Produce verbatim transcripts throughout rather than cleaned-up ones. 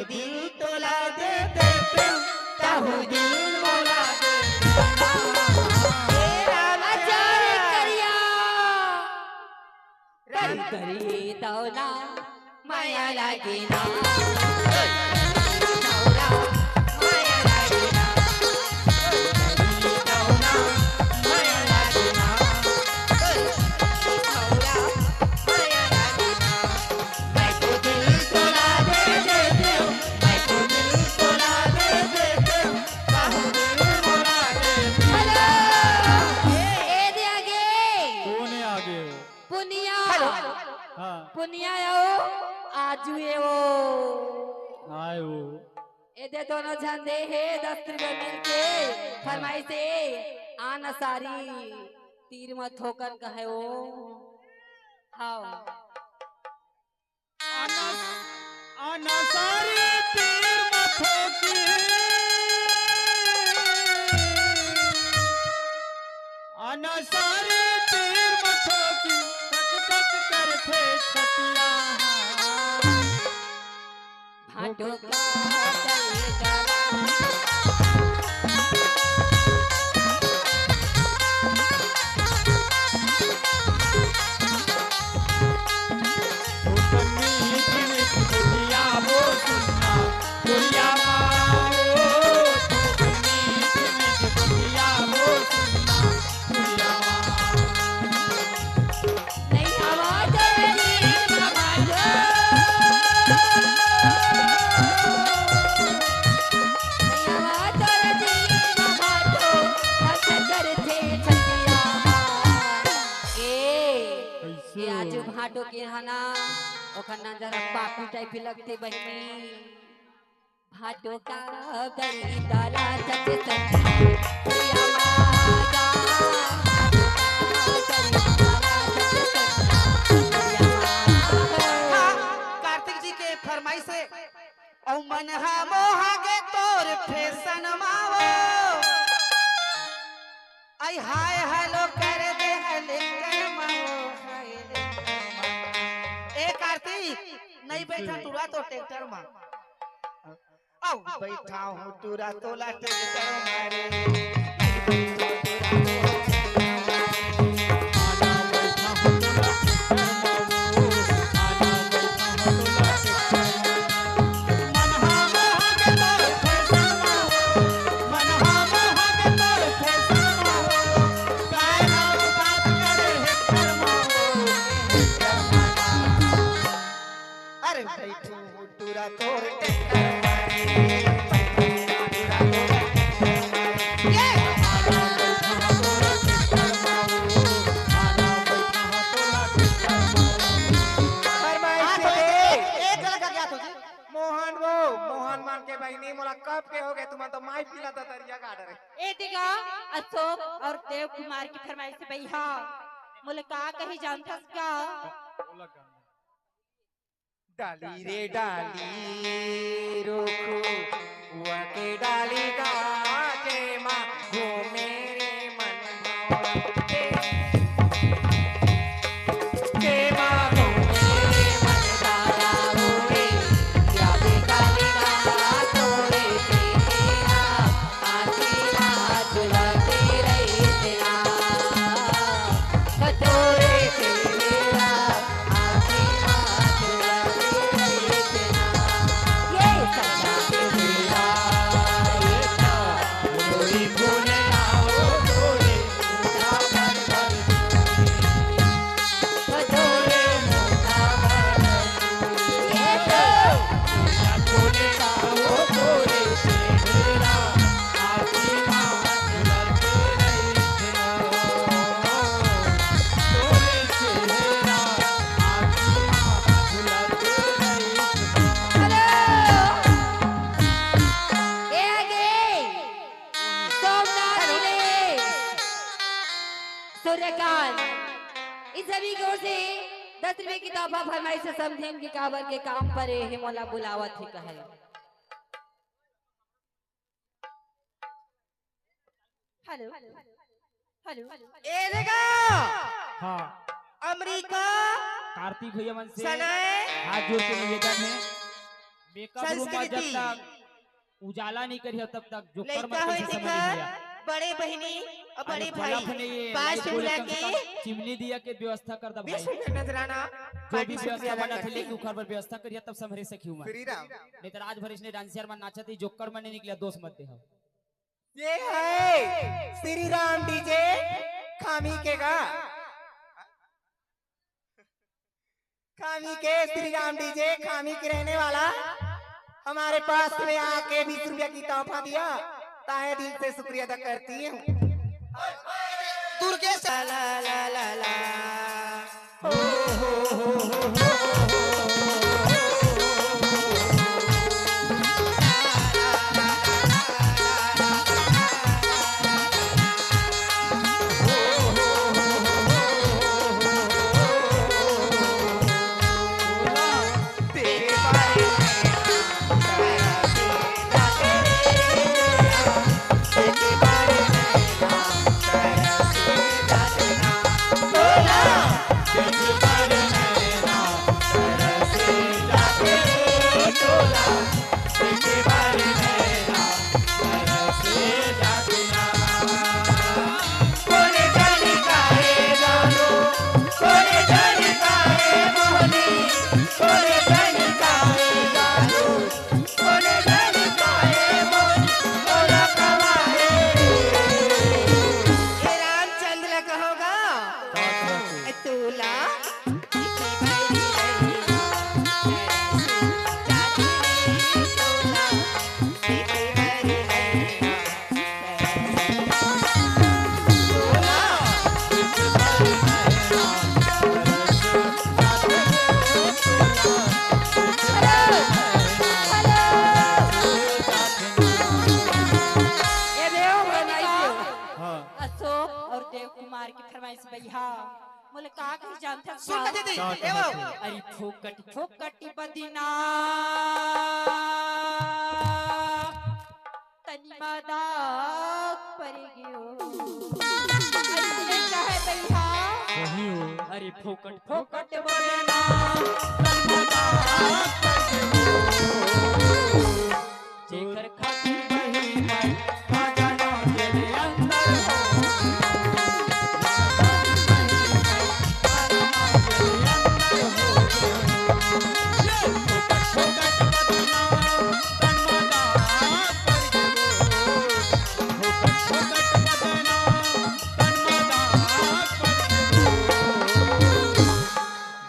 दिल तोला दे देते, तहु दिल मोला दे देना। हे राम अच्छा रे करिया। करी करी तौला माया लागे ना। तौला माया लागे ना। करी तौला माया लागे ना। तौला माया लागे ना। मैं तो दिल तोला दे देते हूँ, मैं तो दिल तोला दे देते हूँ, कहूँ दिल मोला दे दे। हेलो, ए दे आगे। कोन हे आगे? पुनिया। हेलो। हाँ। पुनिया आओ, आजू ए ओ। आए ओ। ए दे दोनों झन दे हे दस रुपया मिलके फरमाइश हे, आना सारी तीर म थोकन कहे ओ। हाँ। अनस-, अनसारी तीर म थोकी, अनसारी तीर म थोकी, टक टक करथे छतिया। भाटो का ए, ए आजू भाटो के हना, ओखर नजर पापी टाइप के लगथे बहिनी। भाटो का दरी दाला सच सच, भैया मागा। भाटो का दरी दाला सच सच, भैया मागा। हाँ, कार्तिक जी के फरमाइश हे, अउ मन हा मोहा गे तोर फैशन मा हो। आई हाय हेलो कर दे हेलीकॉप्टर मा हो, हाय रे। ए कार्तिक, नहीं बैठा टुरा तो ट्रैक्टर मा। आओ बैठा हूँ टुरा तोला ट्रैक्टर मा रे। अरे बैठू टुरा तोर ट्रैक्टर मा रे, बैठू टुरा तोर ट्रैक्टर मा रे। ये! फरमाइश हाँ, तो दे। एक, एक गलत आ गया तुझे। मोहन वो, मोहन मान के बहिनी, मोला कब के हो गए, तुमन तो माई पीला ददरिया गाड़ रहे। ए दिगा, अशोक और देव कुमार की फरमाइश हे भैया। मोला का कही जानथस का? डाली रे डाली, रुखवा के डाली गा, जेमा घूमे रे मन भवन। जेमा घूमे रे मन भवन रे, या भी डाली गा, तोरे से तेरा आशीर्वाद लगे रहे तेरा। कटोरे से मेरा आशीर्वाद लगे रहे तेरा। ये सदा के मेरा, ये तो रोई भूल आओ तोरे, उठा भर भर कटोरे मोटा भर। ये तो सूर्यकांत, इन सभी की ओर से दस रुपए की तोहफा फरमाइश हे समधिन के काबर के काम परे हे मोला बुलावत हे कहे। Hello, hello. ए जगह हाँ। अमरीका, कार्तिक भैया मन से सनय। हाथ जोड़ के निवेदन हे, मेकअप रूम में जब संस्कृति। तक उजाला नहीं करिया, तब तक जोकर लइका मत होय कइसे तेखर समझ लिया। बड़े बहिनी अउ अरे बड़े भाई, बलफ नहीं है, बात लाइट सुन बोले ला कम से के कम चिमनी दिया के व्यवस्था कर दा भाई। विश्व के नजराना जो भी पार्टी से व्यवस्था ज्यादा बना थे, करती। लेकिन उखर पर व्यवस्था करिया, तब संभरे सखी उमर। श्री राम। नहीं तो रात भर इसने डांसियर मन नाचत ही, जोकर मन नहीं निकला, दोस्त मत दे हम। ये है श्री राम डीजे खामी के गा। खामी के श्री राम डीजे खामी के रहने वाला हमारे पास में आके बीस रुपया की तोहफा दिया, ताहे दिल से शुक्रिया अदा करती हूँ। दुर्गेश ला ला ला ला ला। ए रामचंद्र कहोगा, ए तोला। ये देव बनाई देव। हाँ। अशोक और देव कुमार की फरमाइश भैया, मोला का कही जानथस सुन ना? दीदी, का ए वो। कहत हे? अरे फोकट फोकट बदना तनी मा दाग परि गयो। अइसने कहे भैया। सही हो। अरे फोकट फोकट बदना तनी मा दाग परि गयो। जेकर खातिर बही मैं, का जानो तेरे अंदर हो।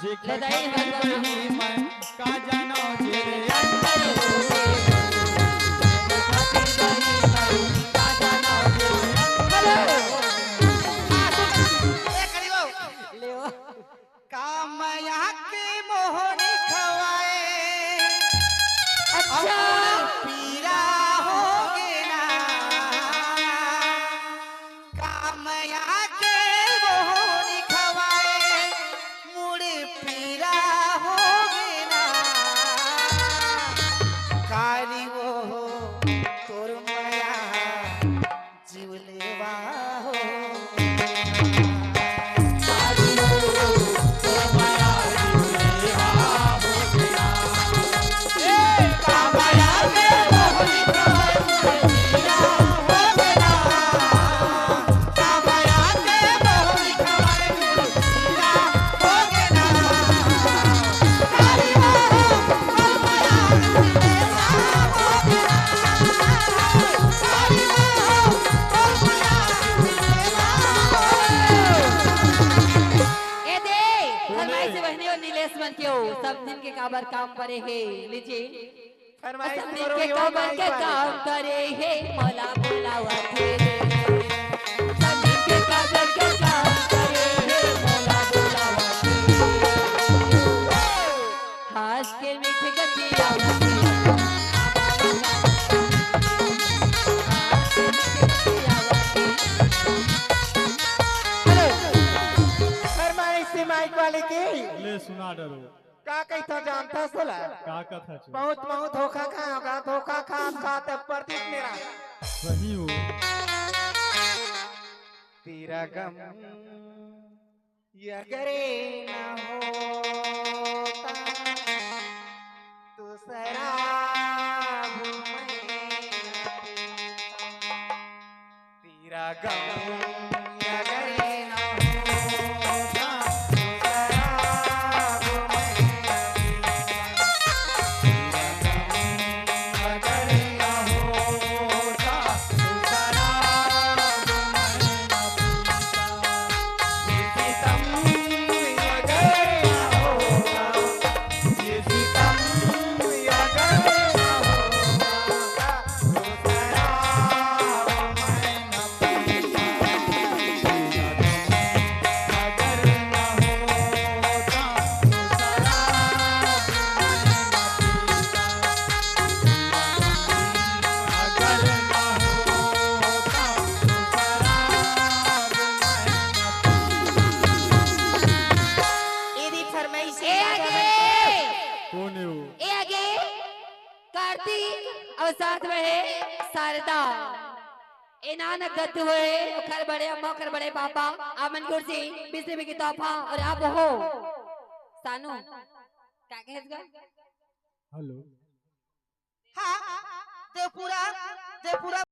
जेकर ले दाई, खातिर बही मैं, का जानो तेरे अंदर हो। जेकर खातिर बही मैं, का जानो तेरे अंदर हो। ए, खड़ी हो। ले हो। का मया के मोहनी खवाए, अच्छा। अउ पीरा हो गे ना। का मया के मोहनी खवाए, मुड़ पीरा हो गे ना। काली वो तोर मया जीव लेवा हो। ए दे, फरमाइश बहिनी अउ नीलेश मन के हो, सब दिन के काबर काम परे हे, लीजिए। फरमाइश सब दिन करो के यो काबर माई के वाले। काम परे हे, मोला बोलावत हे। सब दिन के काबर के काम परे हे, मोला बोलावत हे। हंस के मीठ गतिया हेलो। फरमाइश से माइक वाले के। ले सुना डरो। का कहिथो जानथस तोला? का कथा छो? बहुत, बहुत धोखा खाए होगा, धोखा खात, खात अब प्रदीप मेरा। सही हो। तेरा गम ये अगरे ना होता, दूसरा एदी फरमाइश ए आगे। कौन है वो? ए आगे। कार्तिक अउ साथ में है शारदा। ए नान गद्दू होए, ओखर बड़े अम्मा, ओखर बड़े पापा, आप मन कुर्सी, बिजली की तोहफा अउ आप हो। सानू, का कहेस गा? हेलो। हाँ, देवपुरा, देवपुरा।